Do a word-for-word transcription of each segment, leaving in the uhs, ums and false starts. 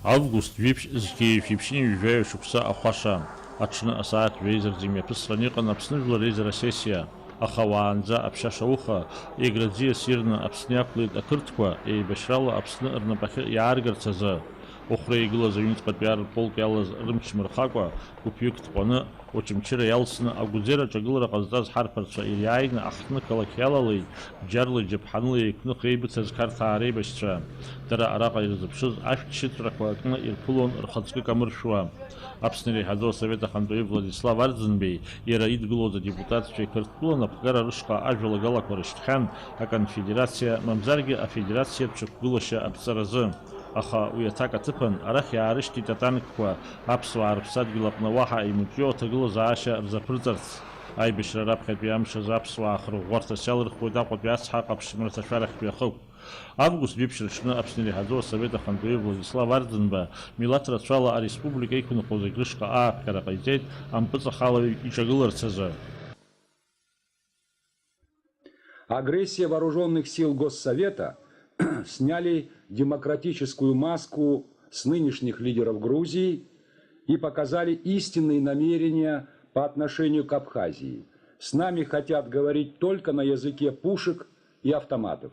Август жәиԥшь зқьи жәшәи ԥшьынҩажәи жәаҩа шықәса ахәаша, аҽны асааҭ жәеиза рзы имҩаԥысран иҟан Аԥсны жәлар реизара асессиа, аха уаанӡа аԥшьа шауха, Егра аӡиас ирны Аԥсны иақәлеит ақырҭқәа, еибашьрала Аԥсны рнапахьы иааргарц азы. Ухра игылаз аҩныҵҟатәи ар рполк иалаз рымч мырхакәа, гәыԥҩык ҭҟәаны, Очамчыра иалсны, Агәыӡера аҿагылара ҟазҵаз ҳарԥарцәа ириааины аҳҭны-қалақь иалалеит, бџьарла, џьаԥҳаныла еиқәных еибыҭаз Қарҭаа реибашьцәа. Дара араҟа ирзыԥшыз ашәҭ шьыҵәрақәа кны ирԥылон рхаҵкы камыршәуа. Аԥсны иреиҳаӡоу асовет ахантәаҩы Владислав Арӡынбеи, иара идгылоз адепутатцәеи Қырҭтәыла анапхгара рышҟа ажәалагалақәа рышьҭхьан, аконфедерациа, мамзаргьы афедерациатә шьақәгылашьа аԥҵаразы. Аха уи аҭак аҭыԥан, арахь иаарышьҭит атанкқәа, аԥсуаа рыԥсадгьыл аҟны уаҳа имҿио аҭагылазаашьа рзаԥырҵарц. Аибашьра раԥхьатәи амш азы аԥсуаа ахырӷәӷәарҭас иалырхуеит Аҟәатәи ацҳа аҟаԥшь мраҭашәарахьтәи ахықә. Август жәиԥшь рыҽны Аԥсны иреиҳаӡоу асовет ахантәаҩы Владислав Арӡынба милаҭ рацәала ареспублика иқәынхо зегь рышҟа ааԥхьара ҟаиҵеит ампыҵахалаҩ иҿагыларц азы. Агрессия вооружённых сил Госсовета сняли демократическую маску с нынешних лидеров Грузии и показали истинные намерения по отношению к Абхазии. С нами хотят говорить только на языке пушек и автоматов.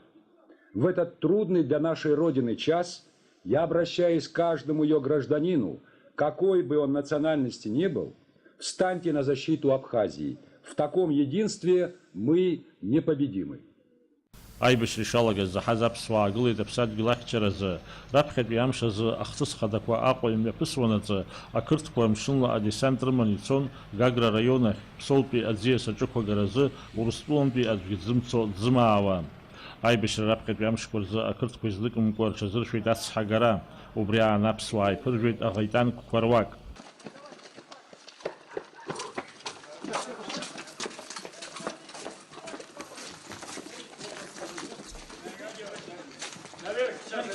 В этот трудный для нашей Родины час я обращаюсь к каждому её гражданину, какой бы он национальности ни был: встаньте на защиту Абхазии. В таком единстве мы непобедимы. Аибашьра ишалагаз заҳаз аԥсуаа гылеит аԥсадгьыл ахьчаразы. Раԥхьатәи амш азы ахҭыс хадақәа Аҟәа имҩаԥысуанаҵы, ақырҭқәа мшынла адесант рыманы ицон Гагра араион ахь, Ԥсоутәи аӡиас аҿықәагаразы Урыстәылантәи аӡәгьы дзымцо дзымаауа. Аибашьра раԥхьатәи амшқәа рзы ақырҭқәа излыкымкәа рҽазыршәеит ацҳагара. Убри аан аԥсуаа иԥыржәеит аӷа итанкқәа руак.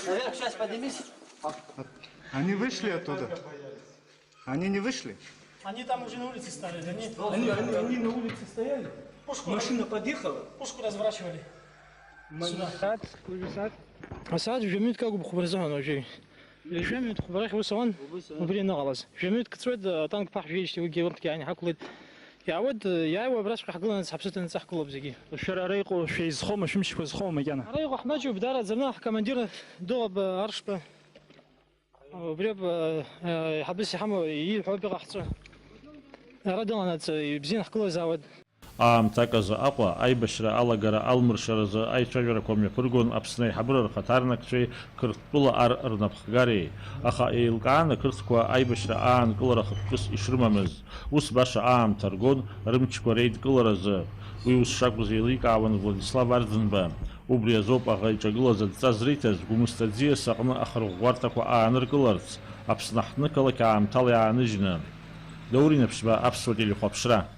Наверх, сейчас поднимись. Они вышли оттуда? Они не вышли? Они там уже на улице стояли. Они, они, они на улице стояли. Пушку раз- Машина подъехала. Пушку разворачивали. Сюда. Асааҭ жәаҩа минуҭк акәым хәба рзыҳәан уажәы. Жәаҩа минуҭ хәба рахь ус ауан, убыс, а. Убри аныҟалаз. Жәаҩа минуҭк ҵуеит, атанк ԥаҳжәеижьҭеи уигьы урҭгьы ааины ҳақәлеит. Иаауеит, иааиуа абраҵәҟьа ҳгыланы ҳаԥсы ҭаны ҳаԥсы ҳгылоуп зегьы. Шәара ара иҟоу шәеизхоума, шәымчқәа зхоума макьана? Ара иҟоу ҳмаҷуп, даараӡа, ана ҳкомандир Доӷба Аршба. Убри ауп, э, э, иҳабыс иҳамоу, ииҳәо ауп иҟаҳҵо. Ара дыҟанаҵы, ибзианы ҳгылазаауеит. Аамҭак азы Аҟәа аибашьра алагара алмыршаразы аицәажәарақәа мҩаԥыргон Аԥсны аиҳабыра рхаҭарнакцәеи Қырҭтәыла ар рнапхгареи, аха еилкаан ақырҭқәа аибашьра аанкылара хықәкыс ишрымамыз. Ус баша аамҭа ргон рымчқәа реидкыларазы. Уи ус шакәыз еиликаауан Владислав Арӡынба. Убри азоуп аӷа иҿагылаз адҵа зриҭаз Гәымсҭа аӡиас аҟны ахырӷәӷәарҭақәа ааныркыларц, Аԥсны аҳҭнықалақь аамҭала иааныжьны. Даур Инаԥшьба, Аԥсуа телехәаԥшра.